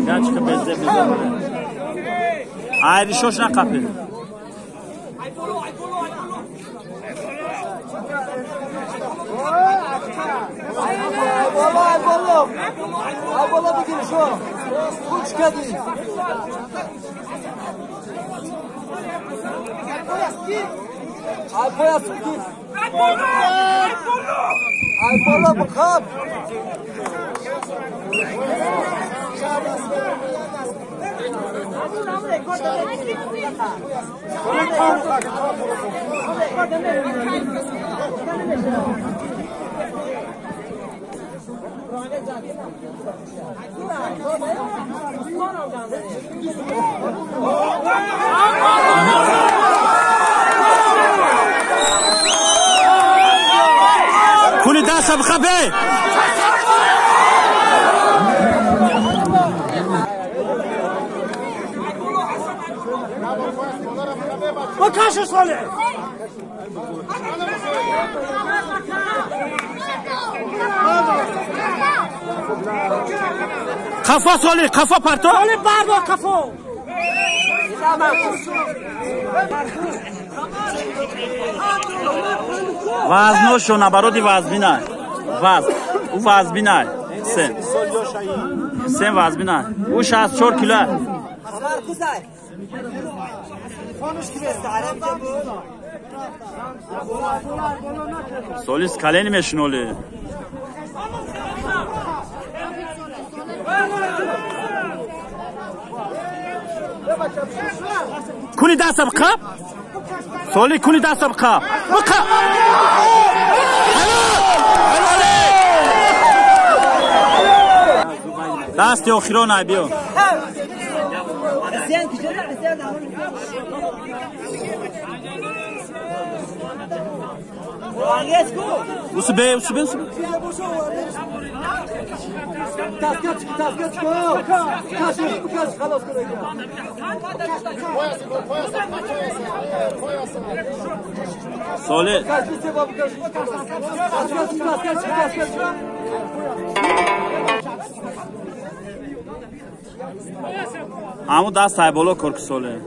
Ячка безде безде. Ай ришош нақапи. Кули даста бихабе. بكاش صالح قفا صالح قفا پرتو صالح بردار قفا وزنشو نبرادی وزبینه وزن او وزبینه سن سن وزبینه او 64 کیلو Solis kaleni meşinoli. Kuli dasta bqa. Soli kuli dasta bqa. Bqa. Dasti oxiron ay biyo. Usbe, usbe, usbe. Sole. Аму даст ай боло кор соле.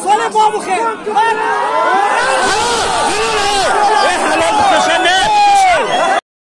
Sole بابو خیر.